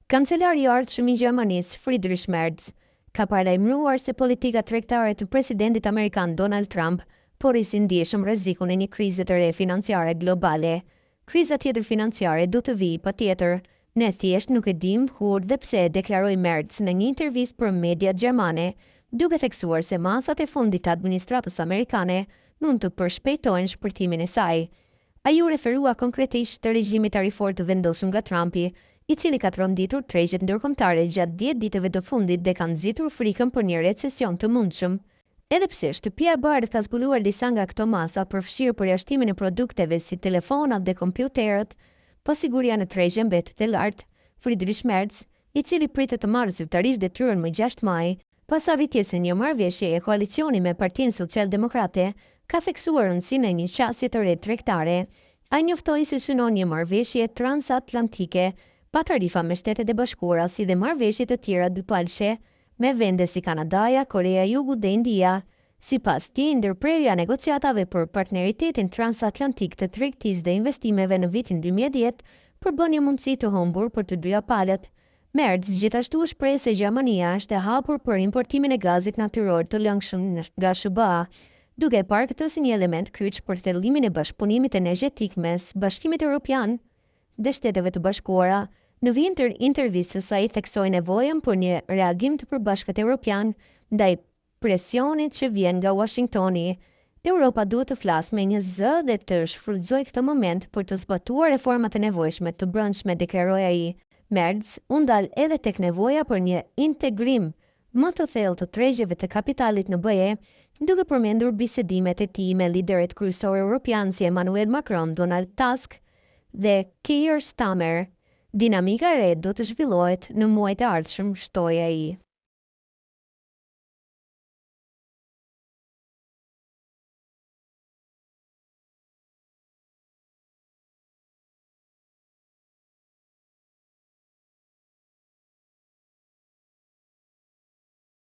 Kancelari i ardhshëm i Gjermanisë, Friedrich Merz, ka paralajmëruar se politikat tregtare të presidentit amerikan Donald Trump po rrisin ndjeshëm rrezikun e një krize të re financiare globale. Kriza tjetër financiare do të vijë patjetër. Ne thjesht nuk e dimë kur dhe pse, deklaroi Merz në një intervistë për mediat gjermane, duke theksuar se masat e fundit të administratës amerikane mund të përshpejtojnë shpërthimin e saj. Ai iu referua konkretisht të regjimit tarifor të vendosur nga Trumpi, i cili ka tronditur tregjet ndërkombëtare gjatë 10 ditëve të fundit dhe ka nxitur frikën për një recesion të mundshëm. Edhe pse Shtëpia e Bardhë ka zbuluar disa nga këto masa, përfshirë përjashtimin e produkteve si telefonat dhe kompjuterët, pasiguria në tregje mbetet e lartë. Friedrich Merz, i cili pritet të marrë zyrtarisht detyrën më 6 maj, pas arritjes së një marrëveshjeje koalicioni me Partinë Socialdemokrate, ka theksuar rëndësinë e një qasje të re tregtare. Ai njoftoi se synon një marrëveshje transatlantike pa tarifa me Shtetet e Bashkuara si dhe marrëveshje të tjera dypalëshe me vende si Kanadaja, Koreja e Jugut dhe India. Sipas tij, ndërprerja e negociatave për partneritetin transatlantik të tregtisë dhe investimeve në vitin 2010 përbën një mundësi të humbur për të dyja palët. Merz gjithashtu u shpreh se Gjermania është e hapur për importimin e gazit natyror të lëngshëm nga SHBA, duke e parë këtë si një element kyç për thellimin e bashkëpunimit energjetik mes Bashkimit Europian dhe Shteteve të Bashkuara. Në vijim të intervistës ai theksoi nevojën për një reagim të përbashkët europian ndaj presionit që vjen nga Uashingtoni. Europa duhet të flasë me një zë dhe të shfrytëzojë këtë moment për të zbatuar reformat e nevojshme të brendshme, deklaroi ai. Merz u ndal edhe tek nevoja për një integrim më të thellë të tregjeve të kapitalit në BE, duke përmendur bisedimet e tij me liderët kryesorë europianë si Emmanuel Macron, Donald Tusk dhe Keir Starmer. Dinamika e re do të zhvillohet në muajt e ardhshëm, shtoi ai.